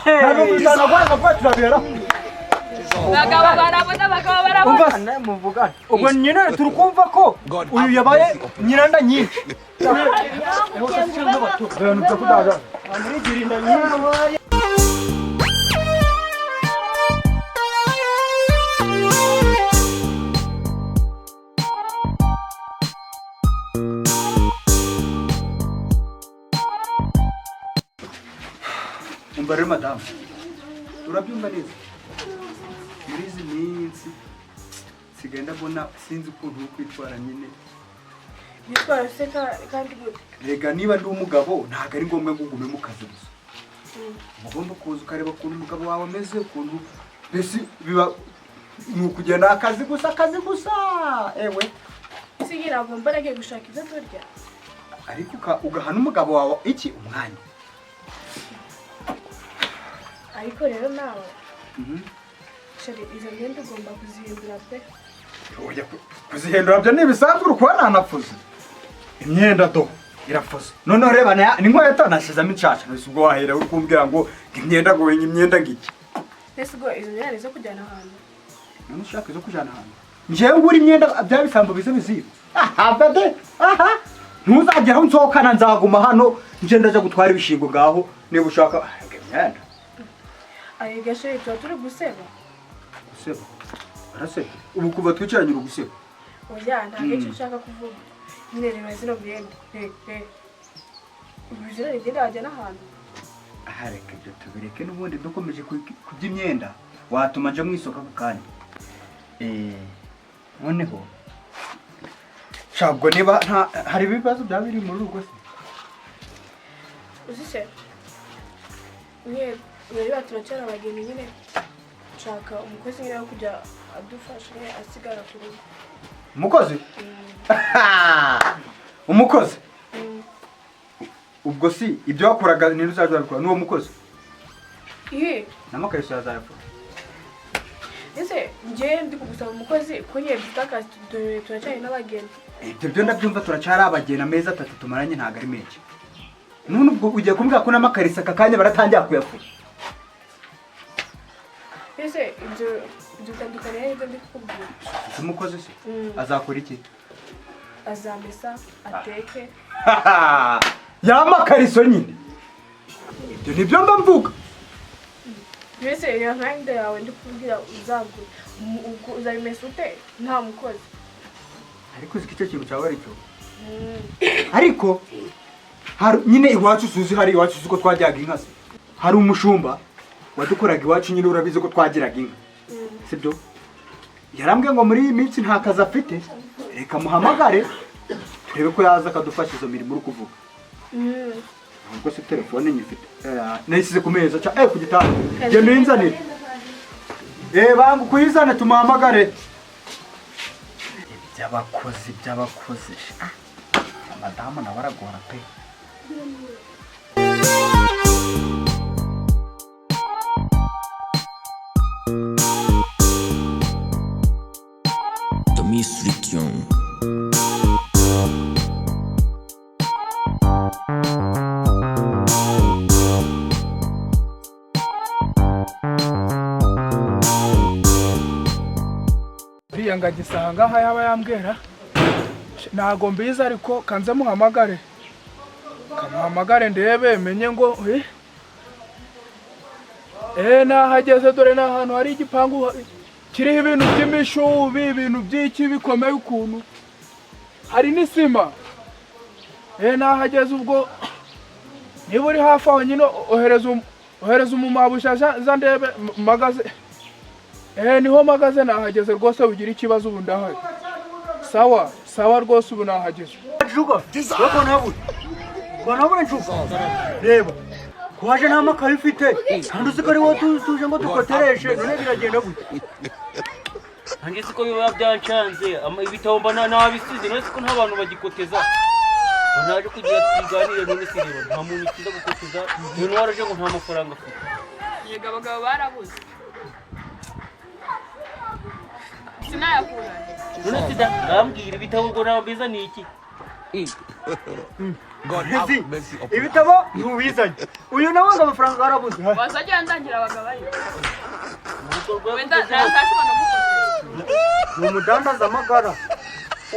Ntabwo bitanu agwaye agwaye turabera. Abagabo barabona, abagabo barabona. Umva muvugane. Ubwo nyine turi kumva ko uyu yabaye nyiranda nyinshi. Ibintu byo kudaza. Umva rero madamu, urabyumva neza. Muri izi minsi nsigaye ndabona sinzi ukuntu uri kwitwara nyine. Nitwara se kandi gute? Rega niba ndi umugabo, ntabwo ari ngombwa ngo ugume mu kazi gusa. Uba ugomba kuza ukareba ukuntu umugabo wawe ameze, ukuntu mbese biba ni ukugenda akazi gusa, akazi gusa, ewe. Ese nyine ntabwo mbona agiye gushaka ibyo turya. Ariko ugaha n'umugabo wawe iki umwanya. Ariko rero nawe, chéri, izo myenda ugomba kuzihindura pe. Oya, kuzihindura byo ni ibisanzwe, uri kubona nanapfuze imyenda, do irafuze. Noneho reba n'inkweto nashyizemo inshasha. None ubwo wahera uri kumbwira ngo imyenda, ngo imyenda ngiki? Ese ubwo izo myenda ni izo kujyana ahantu? None ushaka izo kujyana ahantu, njyewe ngura imyenda bya bisambo bize biziba? Aha bade aha, ntuzagera aho nsohokana, nzaguma hano nje ndaja gutwara ibishingo ngaho niba ushaka imyenda. Ayiga chéri, tuba turi guseba. Guseba? Araseba ubu kuva twicaranye uri guseba. Oya, ntabwo icyo nshaka kuvuga nyine. Reba zino myenda, re re, ubu zino ni imyenda wajyana ahantu? Aha, reka ibyo tubireke. N'ubundi dukomeje ku by'imyenda watuma nja mu isoko ako kanya. Noneho shabwo niba nta hari ibibazo byaba biri muri urugo se? Uzi se nyine bari turacyari abageni nyine, nshaka umukozi nyine wo kujya adufasha nyine, asigara ku rugo. Umukozi? Umukozi? Ubwo si ibyo wakoraga ni uzajya urabikora n'uwo mukozi? Ihe. N'amakariso yazayakora. Ese njye ndi kugusaba umukozi ko nyine dufite akazi, turacyari n'abageni. Ibyo byo ndabyumva, turacyari abageni, amezi 3 tumaranye ntabwo ari menshi. None ubwo ugiye kumbwira ko n'amakariso aka kanya baratangira kuyafura? Ese ibyo bitandukaniye n'ibyo ndi kukubwira? Ese umukozi se azakora iki? Azamesa, ateke. Ya makariso nyine, ibyo nibyo mba mvuga. Mbese iyo myenda yawe ndi kukubwira uzagura, ubwo uzabimesa ute nta mukozi? Ariko uzi ko icyo kintu cyawe ari cyo. Ariko hari nyine iwacu suzi, hari iwacu uzi ko twajyaga inka se? Hari umushumba wadukoraga iwacu nyine, urabizi ko twagiraga inka, sibyo? Yarambwiye ngo muri iyi minsi nta kazi afite, reka muhamagare turebe ko yaza akadufasha izo mirimo uri kuvuga. Ubwo se telefone nyifite? Nayisize ku meza ku gitanda. Genda uyinzanire. Banga ukuyizane tumuhamagare. Iby'abakozi, by'abakozi. Ah, madamu nawe aragora pe. Tommy Srition. Uriya ngagisanga aho yaba yambwira, ntago mbizi, ariko kanze muhamagare, kamuhamagare ndebe menye ngo nahageze. Dore ni ahantu hari igipangu kiriho ibintu by'imishubi, ibintu by'iki bikomeye ukuntu, hari n'isima. Nahageze. Ubwo niba uri hafi aho nyine, ohereza umumabusha za ndebe magaze. Niho mpagaze, nahageze rwose, ugira ikibazo, ubu ndahari. Sawa sawa rwose, ubu nahageze. Njuga, urabona urabona njuga, reba kwaje nta makaye ufite kandi uzi ko ari wowe tuje ngo dukotereshe. None biragenda gute? Nanjye siko biba byancanze. Ibitabo mba nabisize. None siko nta bantu bagikoteza? Ngo naje kugira twiganire, none se reba nta muntu ukiza gukoteza, none waraje ngo nta mafaranga afite. Yego, abagabo barabuze, sinayakuranye. None se ndambwira ibitabo ubwo nabizaniye iki? Ibitabo ntubizanye. Uyu nawe ngo amafaranga yarabuze. Wazajya ndangira abagabo ayo. Wenda ntazashobora no gukoteza. Ni umudandaza amagara.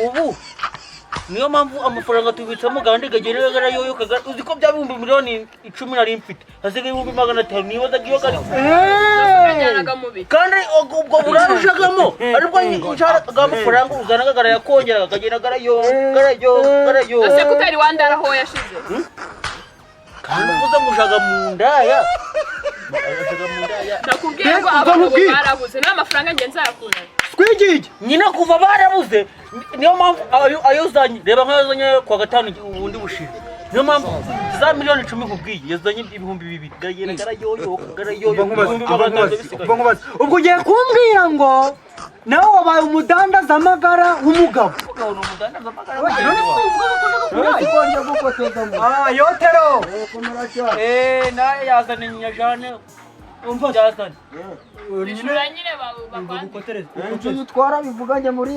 Ubu niyo mpamvu amafaranga tubitsamo gahunda ikagera garayoyoka. Uzi ko bya 10,000,000 nari mfite hasigaye 500,000 nibazaga iyo gari Yajyanaga mu biki? Kandi ubwo burarushagamo aribwo nshaka amafaranga uzanaga garayakongera akagenda garayo garayo garayo. Ese kutari wandara aho yashize? Kandi uvuze ngo ujaga mu ndaya, ujaga mu ndaya. Nakubwiye ngo abagabo barabuze n'amafaranga ngenzi nzayakura. Twigiye. Nyina kuva barabuze niyo mpamvu ayo uzanye reba nk'ayo uzanye kuwa gatanu ubundi bushize niyo mpamvu za 10,000,000 nkubwiye yazanye 2,000 garagenda garayoyoka garayoyoka 500,000 bisigaye. Ubwo ugiye kumbwira ngo nawe wabaye umudandaza amagara w'umugabo. Umugabo ni umudandaza amagara. Yotero. Naye yazanye nyajane umva yazanye. Bishura nyine bakwandika. Inzu twarabivuganye muri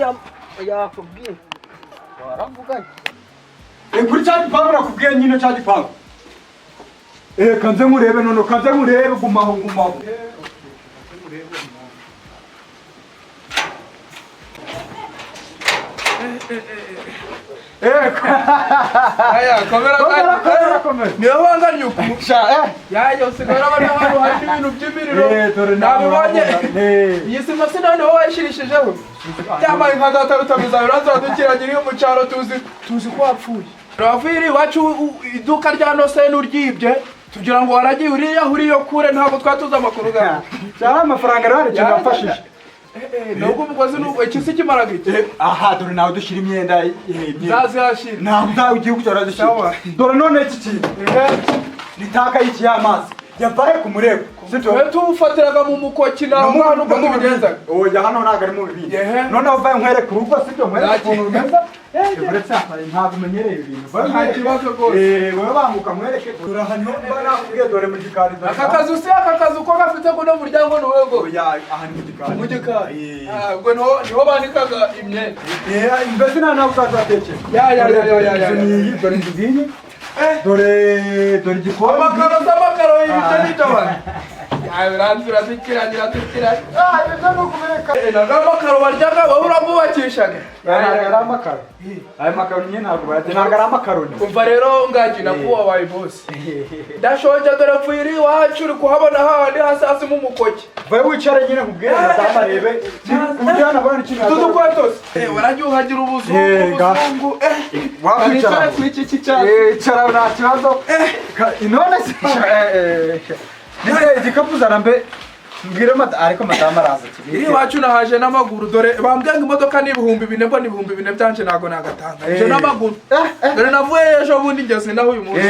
yakubwiye. Twaravuganye. Kuri cya gipangu nakubwiye nyine cya gipangu. Kanze nkurebe none kanze nkurebe gumaho gumaho. Aya, komera Komera komera. Niwe wanganye uku. Yaya usigaye urabona hano hari ibintu by'imiriro. Nabibonye. Iyi sima sinone wowe wayishirishijeho. Byamaye nka data rutabiza uranzira dukiranye iyo mu cyaro tuzi ko wapfuye. Raviri iwacu iduka rya Nose n'uryibye tugira ngo waragiye uriya uriyo kure ntabwo twatuze amakuru gawe. Cyari amafaranga rero hari cyafashije. Nubwo umugozi n'ubwo iki si kimaraga iki? Aha dore nawe dushyira imyenda Zazihashira. Ntabwo uzawe ugiye kujya urazishyira. Dore none iki kintu ni taka y'iki y'amazi yavaye ku mureko. Twe tuwufatiraga mu mukoki naho hano uko tubigenzaga. Oya hano ntabwo ari mu bibindi. Noneho uvaye nkwereke urugo sibyo nkwereke ukuntu rumeze. Uretse ntabwo umenyereye ibintu. Nta kibazo rwose. Wowe banguka nkwereke. Dore aha niho mba nakubwiye dore mu gikari. Aka kazu si aka kazu ko gafite kuno muryango ni wowe ngo. Oya aha ni mu gikari. Mu gikari. Ubwo niho banikaga imyenda. Mbese nta nawe uzaza watekera. Ya ya ya ya ya. Dore inzu ngiyi. Dore dore igikoni. Amakaro z'amakaro ibyo n'ibyo bana. Uranzira dukiranye dukiranye. Ibyo ni ukubereka. Ntabwo amakaro baryaga wowe uramwubakishaga. Ntabwo ari amakaro. Ayo makaro nyine ntabwo barya ntabwo ari amakaro. Umva rero ngagi nakuwa wabaye bosi. Ndashonje dore mvuye iri iwacu uri kuhabona hahandi hasi hasi mu mukoki. Vayo wicare nyine nkubwire madamu arebe. Uburyo hano abona ikintu. Utu dukweto se. Waragiye uhagira ubuzungu. Wakwicara. Kuri iki cyicaro. Icara nta kibazo. None se. Nise igikapu zana mbe mbwire ariko madamu araza kibike. Iri iwacu nahaje n'amaguru dore bambwiye ngo imodoka ni 4,000 mbona 4,000 byanje ntago nagatanga. Nje n'amaguru. Dore navuye ejo bundi ngeze naho uyu munsi.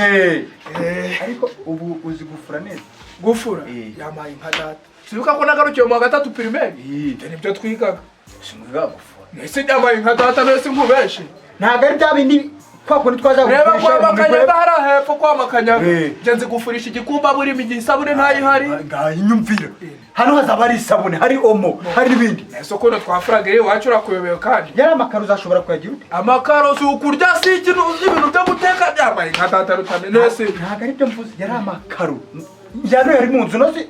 Ariko ubu uzi gufura neza. Gufura? Yamaye nka data. Sibuka ko nagarukiye mu wa gatatu primaire. Ibyo nibyo twigaga. Sinwiga gufura. Nese yamaye nka data nese nkubeshe. Ntago ari bya bindi kwa kundi twaza gufurisha. Reba kwa makanyaga hari hepfo kwa makanyaga. Nje nzi gufurisha igikumba burimo igihe isabune ntayihari. Ngaho inyumvira. Hano hazaba hari isabune, hari omo, hari n'ibindi. Ese ko twafuraga iri iwacu urakuyobewe kandi. Yari amakaro uzashobora kuyagira ute? Amakaro si ukurya si ikintu uzi ibintu byo guteka byamaye nka data rutame nese. Ntago ari byo mvuze, yari amakaro. Yano yari mu nzu nozi.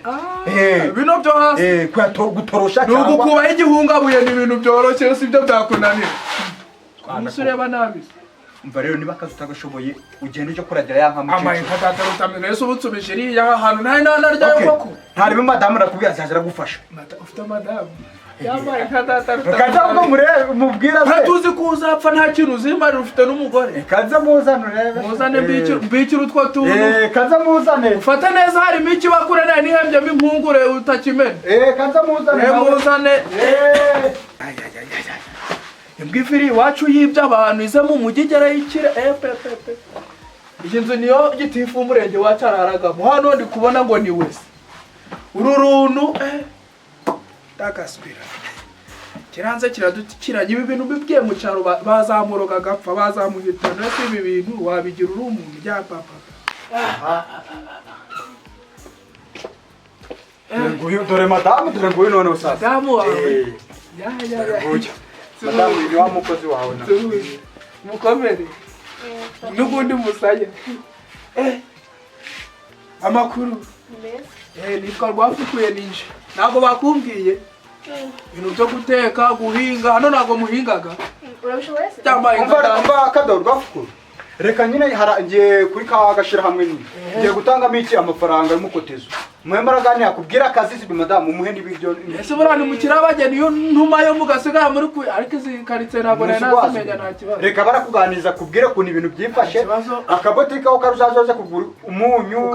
Bino byo hasi. Gutorosha cyangwa. Nugukubaho igihungabuye ni ibintu byoroshye si byo byakunanira. Umusore nabi. Umva rero niba akazi utagashoboye ugenda uje kuragira ya nka mukecuru. Amaye nka data rutamene ese ubutsubije iriya hantu nta naryayo koko. Ntarimo madamu nakubwiye azaza aragufasha. Ufite madamu. Yamaye nka data rutamene. Kaza ubwo murebe mubwira se. Ntatuzi ko uzapfa nta kintu uzimara ufite n'umugore. Kaza muzane urebe. Muzane mbikira utwo tuntu. Kaza muzane. Ufate neza harimo ikibakure nayo nihembyemo impungure utakimena. Kaza muzane. Muzane. Imbwa ifiri iwacu yibye abantu ize mu mujyi igera yikire epepepe. Iyi nzu niyo gitifu umurenge wacu araragamo. Hano ndi kubona ngo ni wese. Uru runtu ndagaswira. Kiranze kiradukiranye ibi bintu bibwiye mu cyaro bazamuroga agapfa bazamuhitana ese ibi bintu wabigira uri umuntu rya papa. Nguyu dore madamu dore nguyu none usaza. Madamu wawe. Ya ya ya. Madamu ni wa mukozi wawe na. Mukomere. N'ubundi musaya. Amakuru. Nitwa Rwafukuye ninje. Ntabwo bakumbwiye. Ibintu byo guteka, guhinga, hano ntabwo muhingaga. Urabishoboye se? Umva Kado Rwafukuru. Reka nyine ngiye kuri ka gashira hamwe nyine. Ngiye gutangamo iki amafaranga y'umukotezo. Muhembaraga yakubwira akazi si madamu umuhe n'ibiryo. Ese buriya ni mukira abageni iyo ntuma yo mugasigara muri ku ariko izi karitse ntabwo nari nazimenya nta kibazo. Reka barakuganiriza kubwire kuntu ibintu byifashe. Akabotike aho karuzaza aje kugura umunyu ku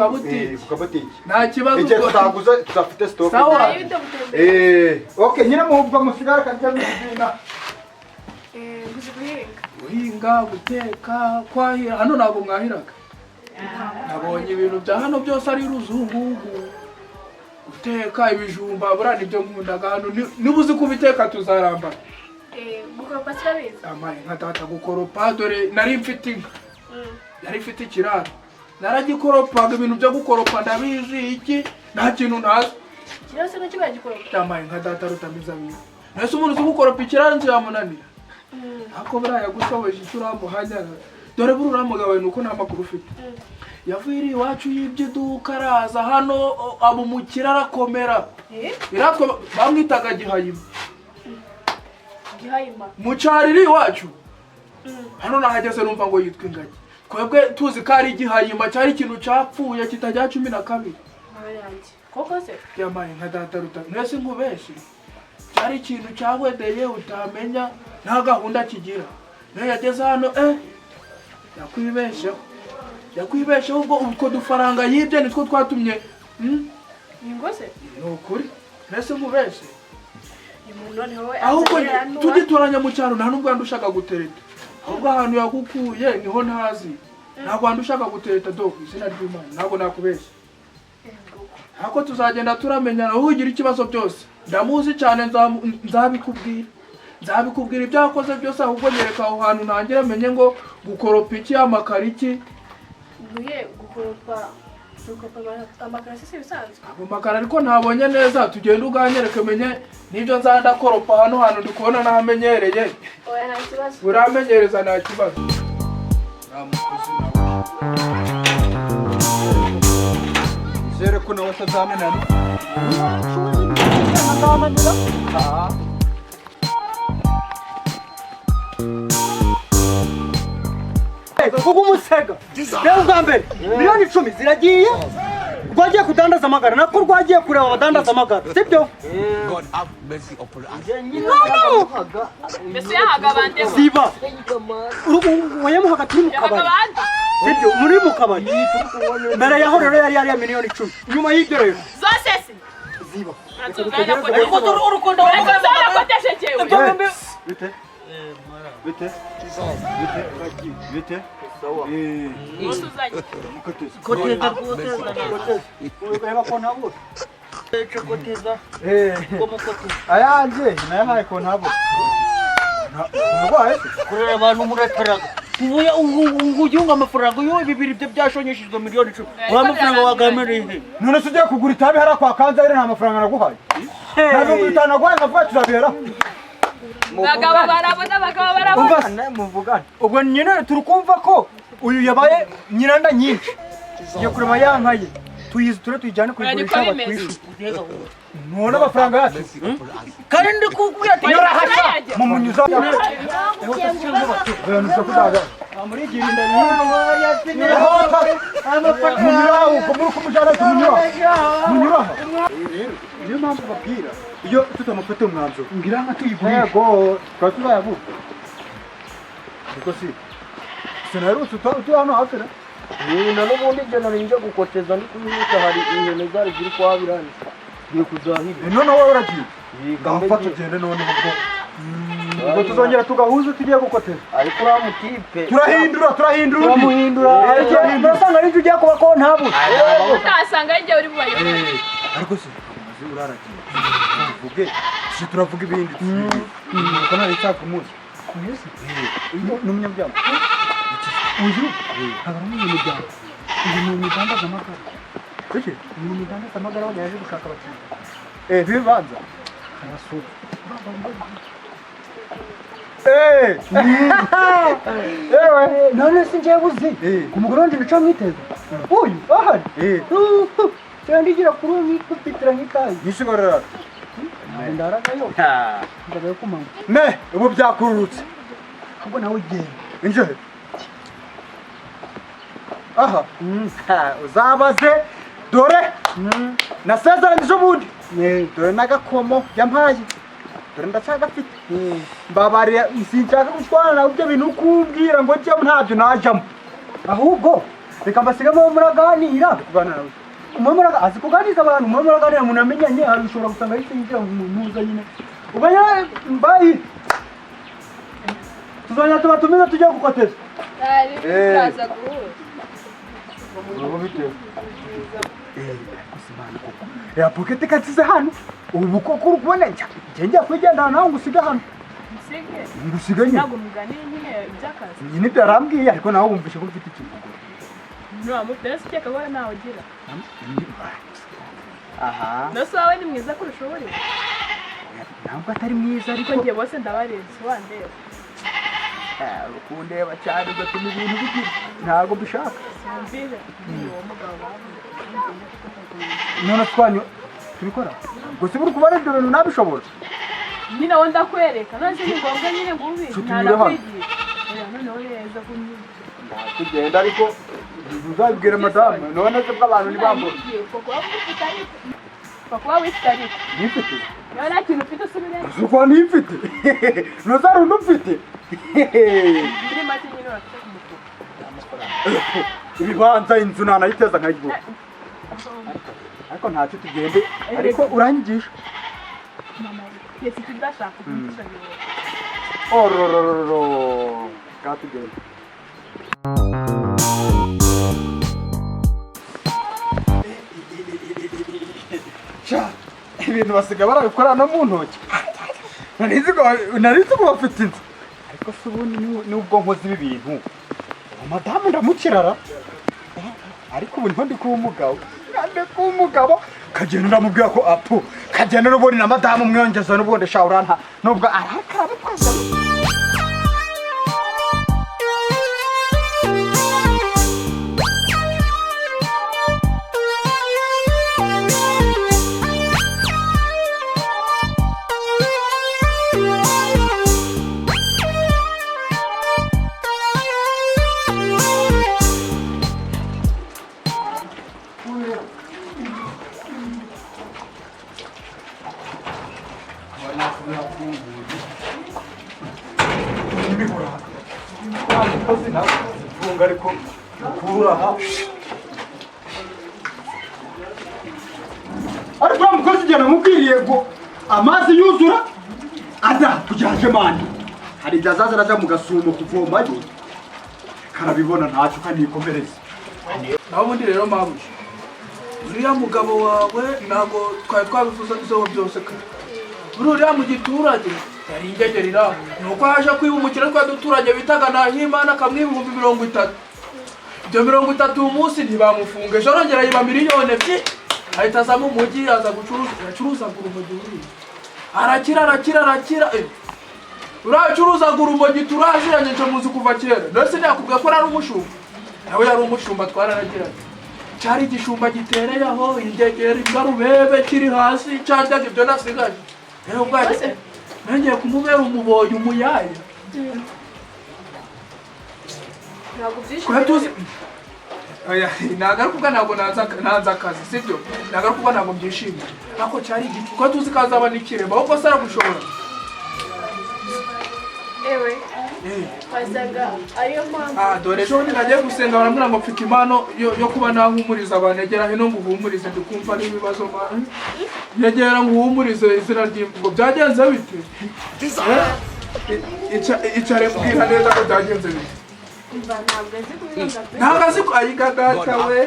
kabotike. Nta kibazo. Igihe tutaguze tutafite stock. Okay nyine muhubwa musigara kajya mubina. Guhinga, guteka, kwahira hano ntabwo mwahiraga. Nabonye ibintu bya hano byose ari ruzungugu. Guteka ibijumba buriya nibyo nkundaga hano niba uzi kubiteka tuzarambana. Gukoropa sirabizi. Amaye nka data gukoropa dore nari mfite inka. Nari mfite ikiraro. Naragikoropaga ibintu byo gukoropa ndabizi iki nta kintu ntazi. Ikiraro se nacyo bagikoropa. Amaye nka data rutamiza bibi. Nese umuntu uzi gukoropa ikiraro nzu yamunanira. Ako buriya yagushoboje icyo uramuhanya. Dore buri uramugabo nuko nta makuru ufite. Yavuye iwacu yibye iduka araza hano aba umukire arakomera. Iratwe bamwitaga Gihayima. Gihayima. Mu cyaro iri iwacu. Hano nahageze numva ngo yitwa ingagi. Twebwe tuzi ko ari Gihayima cyari ikintu cyapfuye kitajya 12. Koko se? Yamaye nka data ruta. Mwese nkubeshe. Cyari ikintu cyahwedeye utamenya nta gahunda kigira. Nayo yageze hano yakwibesheho. Yakwibesheho ubwo utwo dufaranga yibye nitwo twatumye. Ni se? Ni ukuri. Mbese nkubeshe. Ahubwo tugituranya mu cyaro nta nubwo ushaka gutereta. Ahubwo ahantu yagukuye niho ntazi. Ntabwo ushaka gutereta do izina ry'Imana ntabwo nakubeshe. Hako tuzagenda turamenyana ugira ikibazo byose. Ndamuzi cyane nzabikubwira. Nzabikubwira ibyo yakoze byose ahubwo nyereka aho hantu ntangira menye ngo gukoropa iki amakara iki. Ngiye gukoropa amakara si bisanzwe. Abo makara ariko ntabonye neza tugenda uganyereke menye nibyo nzandakoropa hano hantu ndikubona nahamenyereye. Oya nta kibazo. Uramenyereza nta kibazo. Ramukuzi nawe. Zere ko nawe atazananira. Kuko umusega rero ubwa mbere miliyoni 10 ziragiye rwagiye kudandaza amagara nako rwagiye kureba abadandaza amagara sibyo? Mbese yahaga abandi ziba wayamuhaga turi mu kabari sibyo? Muri mu kabari mbere yaho rero yari yariya miliyoni 10 nyuma y'ibyo rero zose se ziba urukundo bite bite bite Sawa. Koteza ureba ko ntabwo koteza ayanje nayahaye ko ntabwo ntabwo kurera abantu murataraga ubuya ujyunga amafaranga yo bibiri byo byashonyeshejwe miliyoni 10 wa mafaranga wagamereye none se ugiye kugura itabi hara kwa kanza nta mafaranga naguhaye nta bitanaguhaye nkavuga tuzabihera bagabo barabona bagabo barabona muvugana ubwo nyine turi kumva ko uyu yabaye nyiranda nyinshi tugiye kurema ya nka ye tuyizi ture tuyijyane kuyigurisha batwishyura none amafaranga yacu kandi ndi kukubwira ati nyurahasha mumunyuza niyo mpamvu babwira iyo tutamufata umwanzuro ngira nka tuyigurisha yego twari tuzayabuka ariko si sinaherutse utuye hano hafi na na n'ubundi ibyo nari nje gukoteza ndi kubihuta hari ihene zari ziri kwabirana ngiye kuzahira none wowe uragiye ngafata ugende none ubwo ubwo tuzongera tugahuza tugiye gukoteza ariko uriya mutipe turahindura turamuhindura urasanga ari ugiye kuba ko ntabura utasanga ari uri bubayobore ariko si amaze uraragiye tuvuge tuje turavuga ibindi nuko nari nshaka umuzi ni umunyabyago uyu ntabwo ari umunyamuryango uyu ni umudandaza amagara uyu ni umudandaza amagara yaje gushaka abakiriya bibanza arasura Yewe None se njyewe uzi ku mugore wanje naca mwiteza uyu ahari cyangwa ndigira kuri uyu nkikupitira nk'itayi Nishigorora. Ntabwo ndaragayo, ndagayo ku manywa. Ne ubu byakururutse. Ahubwo nawe ugenda. Injohe aha uzabaze dore nasezeranyije ubundi dore n'agakomo yampaye dore ndacyagafite. Mbabarira, sinshaka gushwana nawe, ibyo bintu ukumbwira ngo njyemo ntabyo najamo. Ahubwo reka mbasigamo muraganira. Kuganira nawe. Umwe muraga azi kuganiriza abantu, umwe muraganira munamenyanye, hari ushobora gusanga yahise yinjira mu muza nyine ubwo mbayi tuzongera tubatumize tujye gukoteza. Ntari turaza guhura. Ubu bite? Ariko si Imana koko. Ya pokete kansize hano. Ubu koko uri kubona njya njya kwigendana nawe ngo usige hano. Musige. Ngo usige nyine. Ntabwo muganira nyine iby'akazi. Nyine ibyo yarambwiye, ariko nawe wumvishe ko mfite ikintu. Ntiwamufite se ukeka ko ntawe ugira? Aha. Nose wawe ni mwiza kurusha uwo uri? Ntabwo atari mwiza ariko Ariko njye bose ndabarenze wandeba. Kundeba cyane ugatuma ibintu bigira. Ntabwo mbishaka. Simvire. Ni uwo mugabo bavuze. None twanyu tubikora. Gusa uri kubona ibyo bintu nabishobora. Nyine wowe ndakwereka. None se ni ngombwa nyine ngo ubizi? Nshuti, nyure hano. Ntanakwigisha. Oya noneho neza kumyigisha. Kugenda ariko uzabibwira madamu none se bw'abantu ntibambona. Upfa kuba wifite ariko. Nifite. Niba nta kintu ufite usubire. Uko nifite. Ntuzarunda ufite. Muri make nyine urafite ku mufuka. Ibibanza, inzu nanayiteza nkayigura. Ariko ntacyo, tugende ariko uranyigisha. Mama, yesi tudashaka kumwigisha bibera. Ororororo. Ngaho tugende. Sha, ibintu basigaye barabikora no mu ntoki. Nari nzi ko bafite inzu. Ariko se ubundi nubwo nkoze ibi bintu, uwo madamu ndamukirara. Ariko ubu niho ndi kuba umugabo. Ndi kuba umugabo. Kagenda ndamubwira ko apu. Kagenda n'ubundi na madamu umwongeza n'ubundi sha uranta. Nubwo arakara bitwaza. Funga ariko ukuraha. Ariko uriya mukozi ugenda amubwiriye ngo amazi yuzura aza kugira mani. Hari igihe azaza arajya mu gasumo kuvomayo karabibona ntacyo kanikomereza. Naho ubundi rero mabuja, uriya mugabo wawe ntabwo twari twabivuzeho byose kare. Buriya uriya mu giturage yari ingegera iraho, ni uko yaje kwiba umukire twari duturanye bitaga Nahimana, akamwiba 30,000. Ibyo 30 uyu munsi ntibamufunga, ejo arongera yiba 2 miliyoni, ahita aza mu mujyi aza gucuruza, yacuruzaga urumogi buriya. Arakira arakira arakira. Uriya ucuruzaga urumogi turaziranye, nje muzi kuva kera. None se ntiyakubwiye ko ari umushumba? Nawe yari umushumba, twararagiranye. Cyari igishumba gitereye aho ingegera imbwa rubebe kiri hasi cyaryaga ibyo nasigaje. Rero ubwacyo nongeye kumubera umuboyi umuyaya. Ntabwo byishimiye. Twari tuzi. Oya, ntabwo ari kuvuga ntabwo nanze akazi, sibyo? Ntabwo ari kuvuga ntabwo mbyishimiye, ariko cyari igicu twari tuzi ko azaba n'ikirema, ahubwo se aragushobora. Ewe, wasanga ariyo mpamvu. Ah, dore ejo bundi nagiye gusenga barambwira ngo mfite impano yo kuba nahumuriza abantu. Egera hino ngo uhumurize, ndikumva ari ibibazo man. Nyegera ngo uhumurize izina ngo byagenze bite? Icare mbwira neza ko byagenze bite. Umva, ntabwo azi kubivuga pe. Ntabwo azi ko ayiga data we,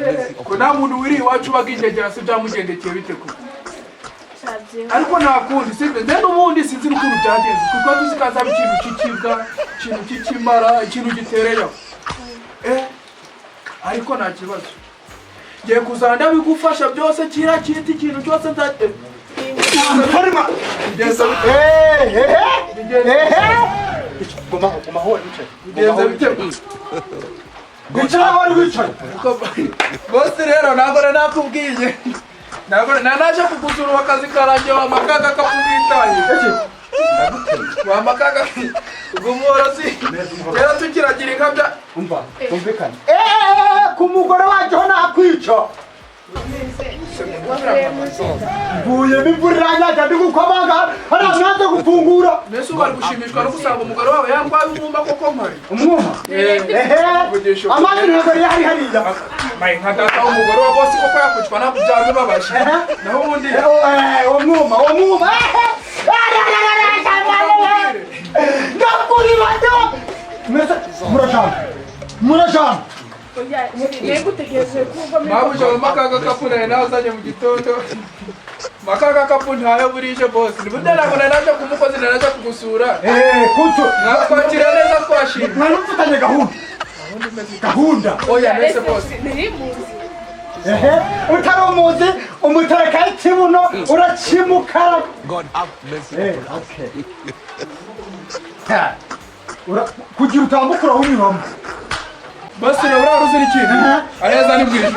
ko nta muntu wiri iwacu ubaga ingegera, se byamugendekeye bite ko? Cyabyiha. Ariko nta kundi, sibyo? Njye n'ubundi sinzi n'ukuntu byagenze, kuko tuzi ko hazaba ikintu cy'ikibwa, ikintu cy'ikimara, ikintu gitereye aho. Ariko nta kibazo, ngiye kuzana ndabigufasha byose, kiriya kintu, ikintu cyose nza Harima. Bigenza bite? Ehehe. Bigenza Ehe. Gumaho, gumaho wari wicaye. Bigenze bite? Wicara aho wari wicaye. Bosi, rero ntabwo nari nakubwiye, ntabwo nari naje kugusura, ubu akazi karangiye, wamakaga kakubwitaye. Iki? Wamakaga ubwo umworozi rero tukiragira inka bya Umva, tumvikane. Eee, ku mugore wanjye ho nakwica. Wavuye mu nzira. Mvuyemo, imvura iranyagira, ndi gukomanga hariya mwanze gufungura. Mbese ubu bari gushimishwa no gusanga umugore wawe yarwaye umwuma koko mpari? Umwuma? Ehe. Vugisha ukuri. Amazi ntabwo yari hari hariya. Mayi, nka data w'umugore wa bosi koko yakwicwa ntabwo byaba bibabaje, naho ubundi Uwo mwuma, uwo mwuma. Ndakuribaza mwese, murajana, murajana. Oya, nari gutegereje kumva muri. Mabuja wa makaga kapu nari nazanye mu gitondo, makaga kapu ntayo burije. Bosi, ni burya ntabwo nari naje ku mukozi, nari naje kugusura. Kutu. Mwatwakira neza, twashimye. Mwari mufitanye gahunda, gahunda. Oya, mbese bosi. Nari muzi. Ehe, utari umuzi umuterekaho ikibuno urakimukara. God have mercy upon us. Okay. Ha. Kugira utambuka urawunyuramo. Bosi, rero uriya ruzira ikintu aheza ni bwije.